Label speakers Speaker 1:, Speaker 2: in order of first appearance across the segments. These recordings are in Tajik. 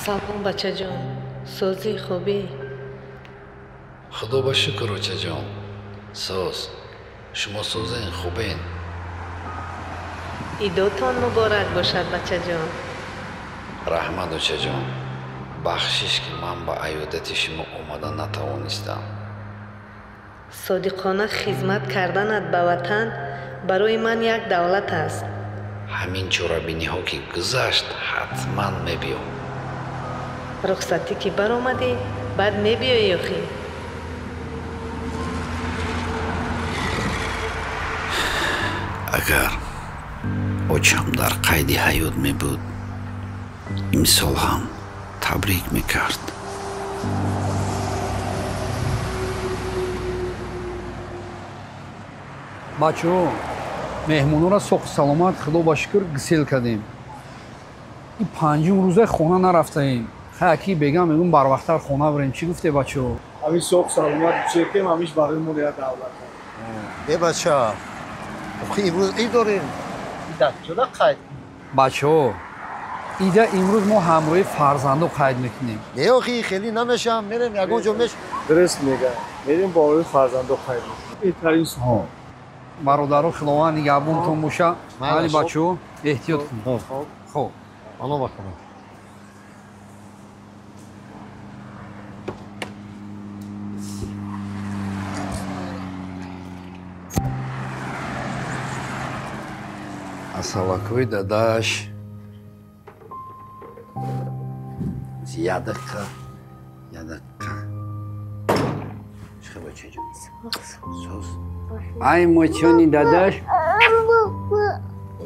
Speaker 1: Салом, бачаҷон, созӣ, хубӣ?
Speaker 2: Худо ба шукр, очаҷон, соз. Шумо созен, хубен?
Speaker 1: Идотон муборак бошад, бачаҷон.
Speaker 2: Раҳмат, очаҷон. Бахшиш, ки ман ба аёдати шумо омада натавонистам.
Speaker 1: Содиқона хизмат карданат ба ватан барои ман як давлат аст.
Speaker 2: Ҳамин чорабиниҳо ки гузашт, ҳатман мебиём.
Speaker 1: Рухсатӣ ки баромадӣ, баъд мебиёӣ охӣ.
Speaker 2: Агар очам дар қайди ҳаёт мебуд, имсол ҳам табрик мекард.
Speaker 3: Бачаҳо, меҳмонора соқу саломат, худо ба шукр, гусел кардем. Ин панҷум рӯза хона нарафтаем. Хаяки бегам мегӯм, барвақттар хона бирем. Чӣ гуфте, бачаҳо?
Speaker 4: Ҳамин соқу саломат чекем, ҳамиш барои мо як давлат.
Speaker 5: Э бача, охи имрӯз ид дорем.
Speaker 4: Ида чуда қайд?
Speaker 3: Бачаҳо, ида имрӯз мо ҳамроҳи фарзандо қайд мекунем.
Speaker 5: Не, охи хеле намешам, мерем ягон ҷо меш.
Speaker 4: Дуруст мегӯям, мерем бо ҳамроҳи фарзандо қайд мекунем. Беҳтарин
Speaker 3: ҳо. Бародаро, худованд нигаҳбонтон боша. Али бачаҳо, эҳтиёт кунед. Хоб.
Speaker 5: Алло бакунад.
Speaker 2: Асалакҳои дадаш ядаққа, ядаққа. Чӣ хел, бачаҷон? Соз.
Speaker 6: Ай мочони дадаш.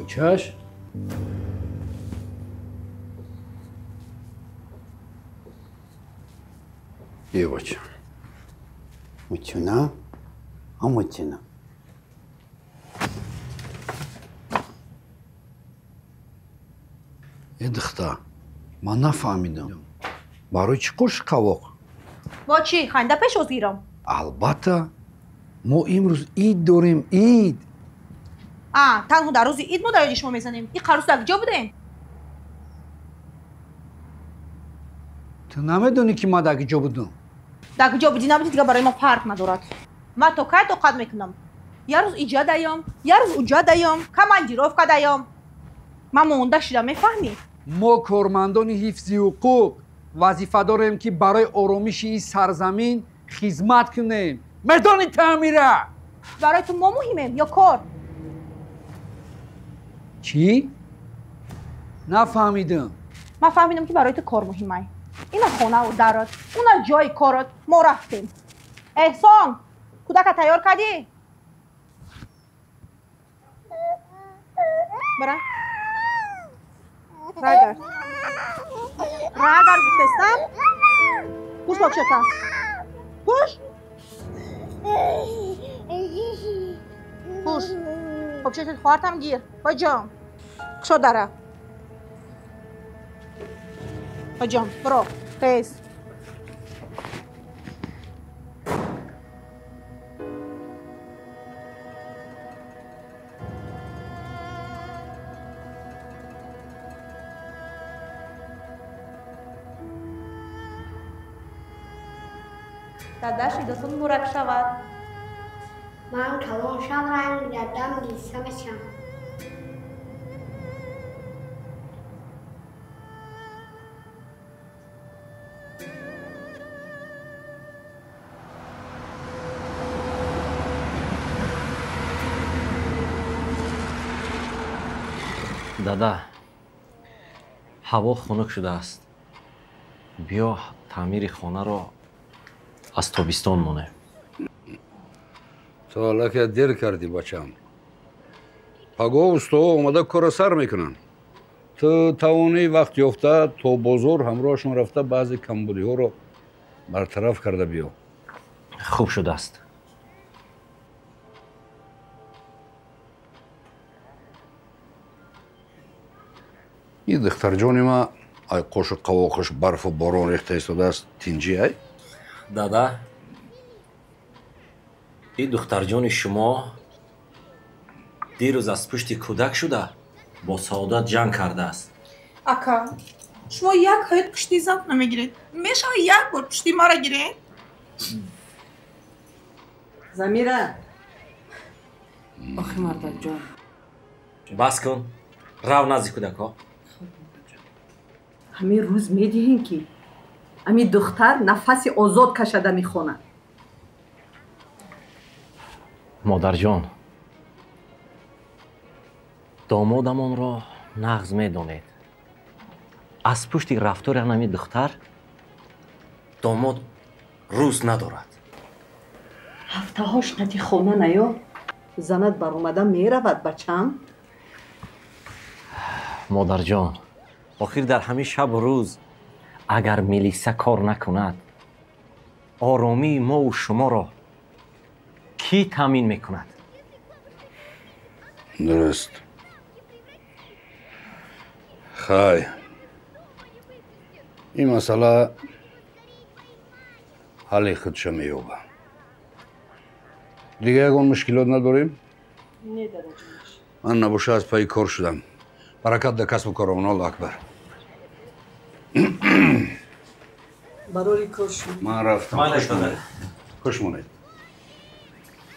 Speaker 2: Очаш? Биё, бача.
Speaker 6: Мочона? А мочона.
Speaker 2: Э духтар, ман нафаҳмидам. Барои чӣ қоши қавоқ?
Speaker 7: Бо чӣ? Ханда пешоз гирам?
Speaker 2: Албатта, мо имрӯз ид дорем, ид.
Speaker 7: А, танҳо дар рӯзи ид мо дар ёди шумо мезанем. И қарӯз дар куҷо будем?
Speaker 3: Ту намедонӣ, ки ман дар куҷо будам?
Speaker 7: Дар куҷо будӣ, набудӣ, дигар барои мо фарқ надорад. Ман то кай тоқат мекунам? Як рӯз иҷа даём, як рӯз уҷа даём, командировка даём. Ман монда шудам, мефаҳмӣ?
Speaker 3: Мо кормандони ҳифзи ҳуқуқ вазифа дорем, ки барои оромиши ин сарзамин хизмат кунем. Медонӣ таъмира?
Speaker 7: Барои ту мо муҳимем ё кор?
Speaker 3: Чӣ? Нафаҳмидам.
Speaker 7: Ман фаҳмидам, ки барои ту кор муҳимай. Ина хонаву дарот, уна ҷои корот. Мо рафтем. Эҳсон, кӯдака тайёр кардӣ? Бара. Рагард. Рагард гуфтестам? Пӯш бокшата. Пӯш. Пӯш. Бокшата хоҳартам гир. Ҳоҷон. Кушо дара. Ҳоҷон, биро. Тез. Дадаш, идотон муборак шавад.
Speaker 8: Ман калон шам, ранги дадам гиса мешам.
Speaker 9: Дада, ҳаво хунук шудааст. Биё, таъмири хонаро аз тобистон монем.
Speaker 10: Ту аллакай дер кардӣ, бачам. Пагоҳ устоҳо омада корро сар мекунанд. Ту тавонӣ вақт ёфта то бозор ҳамроҳашон рафта, баъзе камбудиҳоро бартараф карда биё.
Speaker 9: Хуб шудааст.
Speaker 10: Ин духтарҷони ма ай қошу қавоқаш барфу борон рехта истодааст, тинҷӣ ай?
Speaker 9: Дада, ин духтарҷони шумо дирӯз аз пушти кӯдак шуда бо саодат ҷанг кардааст.
Speaker 7: Ака, Шумо як ҳаёт пушти зан намегиред. Мешава як бор пушти мара гиред?
Speaker 11: Замира. Охи мардакҷон.
Speaker 9: Бас кун. Рав назди кӯдакҳо.
Speaker 11: Ҳамин рӯз медиҳем ки ҳамин духтар нафаси озод кашада мехонад.
Speaker 9: Модарҷон, домодамонро нағз медонед. Аз пушти рафтори ҳамин духтар домод рӯз надорад.
Speaker 11: Ҳафтаҳош қати хона наё, занат баромада меравад, бачам.
Speaker 9: Модарҷон, охир дар ҳамин шабу рӯз агар милиса кор накунад, оромии мову шуморо кӣ таъмин мекунад?
Speaker 10: Дуруст. Хай, ин масъала ҳалли худша меёбад. Дигар ягон мушкилот надорем?
Speaker 11: Не, дадаҷонаш.
Speaker 10: Ман набоша аз пайи кор шудам. Баракат дар касбу кором. Аллоҳу акбар.
Speaker 11: Барори кор шуд.
Speaker 10: Ман рафтам. Хуш монед.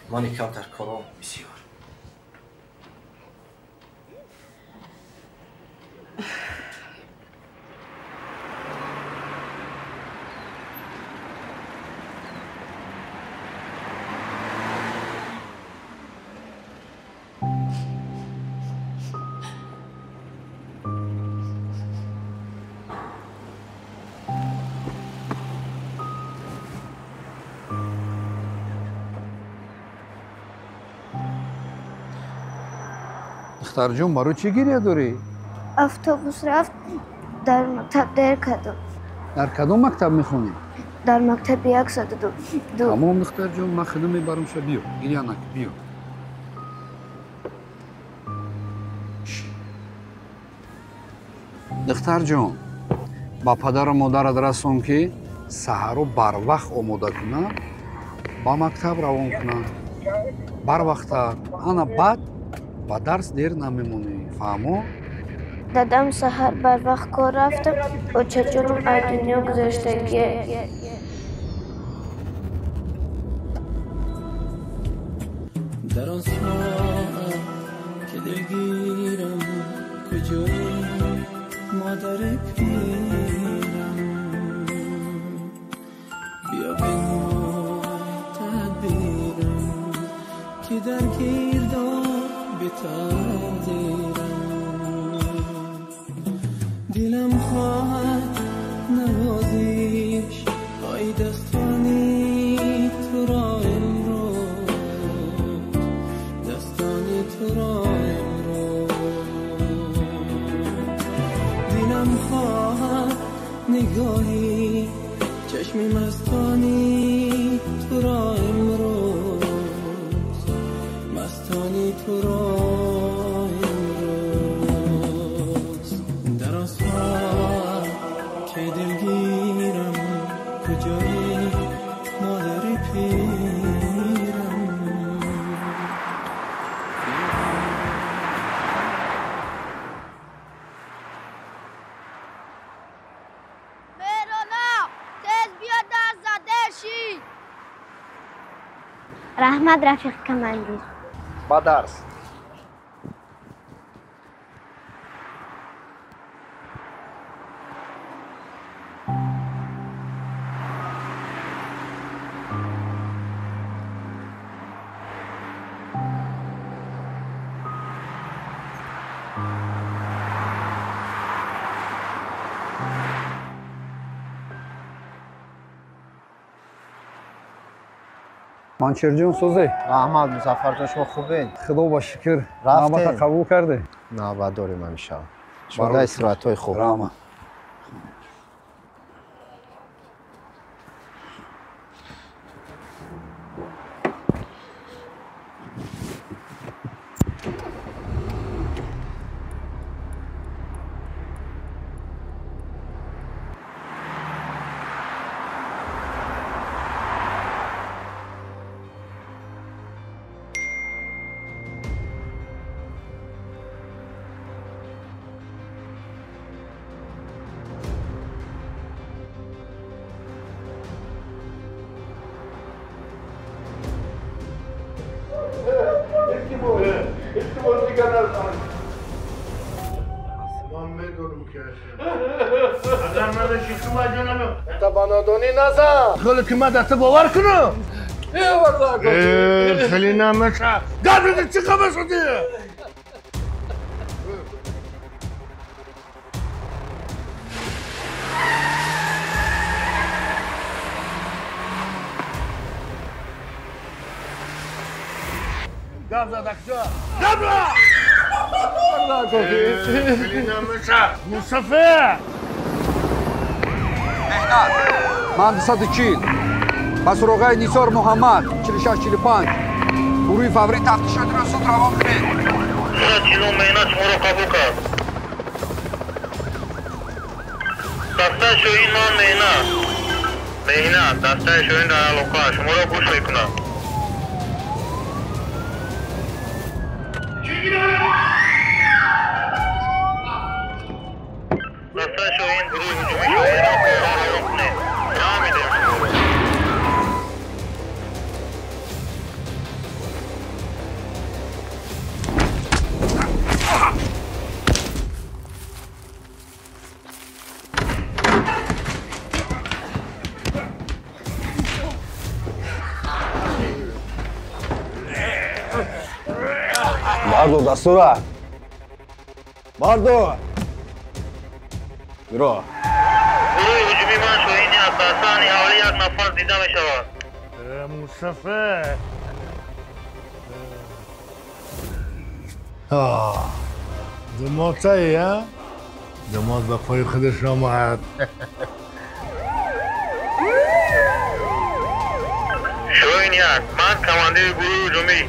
Speaker 9: Мани камтар кором бисёр.
Speaker 3: Духтарҷон, барои чӣ гиря дорӣ?
Speaker 8: Автобус рафт, дар мактаб дер кардам.
Speaker 3: Дар кадом мактаб мехонӣ?
Speaker 8: Дар мактаби 102.
Speaker 3: Тамом, духтарҷон, ман хидм мебарамша. Биё, гиря накун, биё. Духтарҷон, ба падару модарат расон, ки саҳаро барвақт омода кунанд, ба мактаб равон кунанд. Барвақттар, ана баъд ба дарс дер намемонӣ, фаҳмо?
Speaker 8: Дадам саҳар барвақт кор рафта, очаҷонам аз дунё гузаштагие.
Speaker 12: Дар он соат ки дилгирам, куҷои модари пирам, биё бинмой тадбирам, ки дар гирдоб битақдирам. Дилам хоҳад навозиш ҳои дастони туро имрӯз, дастони туро имрӯз. Дилам хоҳад нигоҳи чашми мастони туро имрӯз, мастони туро имрӯз. Дар он соат ки дилгирам, куҷои модари пирам.
Speaker 8: Мерона, тез биё, дар зада шӣ. Раҳмат, рафиқ командир.
Speaker 3: Ба дарс. Манчерҷон, созе?
Speaker 5: Раҳмат, Музаффарҷон, шумо хубед?
Speaker 3: Худо ба шукр. Навбата қабул карде?
Speaker 5: Навбат дорем ҳамеша. Шумо дар истироҳатҳои хуб.
Speaker 3: Раҳмат.
Speaker 13: Илтимос, дигар назан. Ман медонам ки агар надошти ту ман ҷонам та ба нодонӣ назан. Хеле ки ман дар ту бовар кунам. Хеле намеша. Гап задӣ, чӣ хабар шудӣ? Гап зад, акҷо. Гап зад! Хеле намеша. Мусафир!
Speaker 3: Меҳнат. Ман 240. Ба суроғаи Нисор Муҳаммад 4645. Гурӯҳи фаврӣ тафтишотиро суд равон кунед.
Speaker 14: 240 меҳнат шуморо қабул кард. Дастаи шоҳин ман меҳнат. Меҳнат, дастаи шоҳин дар алоқа. Шуморо гӯш мекунам. Дастаи шоҳин гурӯҳи ҳуҷумии шоҳинро фавран равон кунед. Фаҳмидем шуморо.
Speaker 15: Бардор дастура. Бардор. Биро.
Speaker 14: Гурӯҳи ҳуҷумии ман шоҳини аст. Дар саҳни ҳавлӣ як нафар дида мешавад.
Speaker 13: Мусафир. Домод саи, а? Домод ба пои худаш омад.
Speaker 14: Шоҳин як, ман командири гурӯҳи ҳуҷумӣ.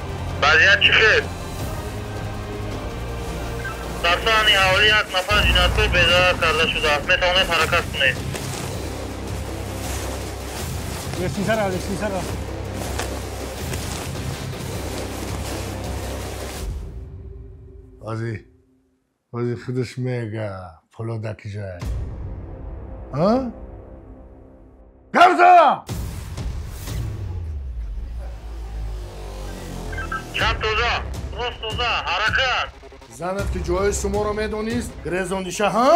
Speaker 14: Вазъият чӣ хел? Дар саҳни ҳавлӣ як нафар ҷинояткор безарар карда шудааст. Метавонед ҳаракат кунед.
Speaker 4: Лестницара, лестницара.
Speaker 13: Ози, ози худаш мега пуло дар ки ҷай. А? Гап зад!
Speaker 14: Чап тоза, рост тоза, ҳаракат.
Speaker 13: Занат ки ҷои шуморо медонист, грезондиша, ҳа?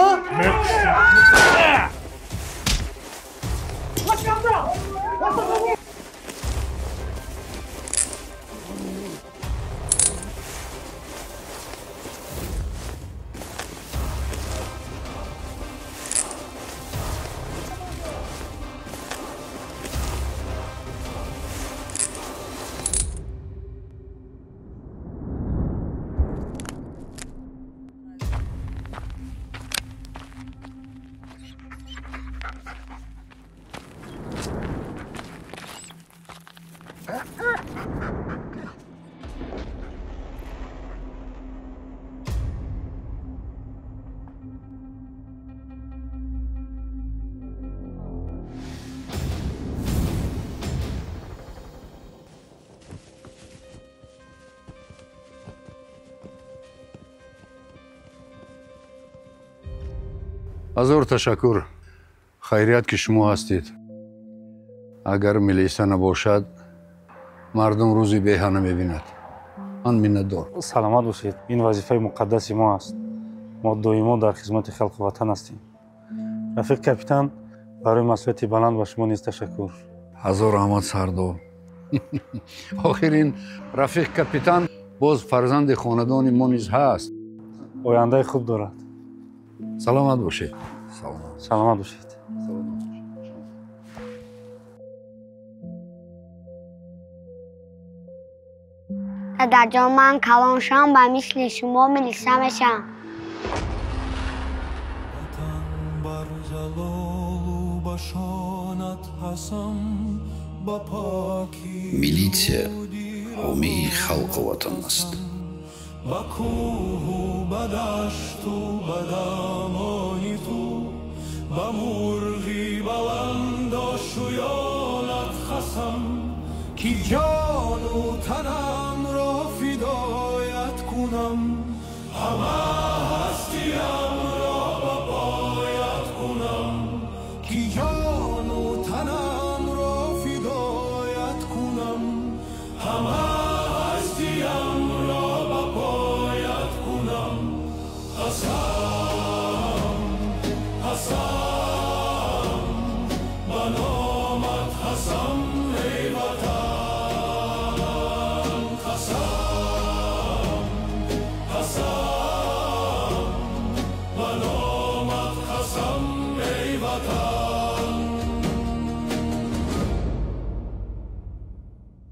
Speaker 10: Ҳазор ташаккур. Хайрият ки шумо ҳастед. Агар милиса набошад, мардум рӯзи беҳа намебинад. Ман миннатдор.
Speaker 4: Саломат бошед. Ин вазифаи муқаддаси мо аст. Мо доимо дар хизмати халқу ватан ҳастем. Рафиқ капитан, барои масъулияти баланд ба шумо низ ташаккур.
Speaker 10: Ҳазор раҳмат, сардор. Охир ин рафиқ капитан боз фарзанди хонадони мо низ ҳаст.
Speaker 4: Ояндаи хуб дорад.
Speaker 10: Саломат бошед.
Speaker 4: Саломат бошед.
Speaker 16: Дадаҷон, ман калон шавам, ба мисли шумо милиса мешавам.
Speaker 10: Милитсия ҳомии халқу ватан аст.
Speaker 12: Ба кӯҳу ба дашту ба дамони ту, ба мурғи баландошӯёнат хасам, ки ҷону танамро фидоят кунам, ҳама ҳастиямро ба поят кунам, ки ҷону танамро фидоят кунам, ҳама ҳастиямро. қасам.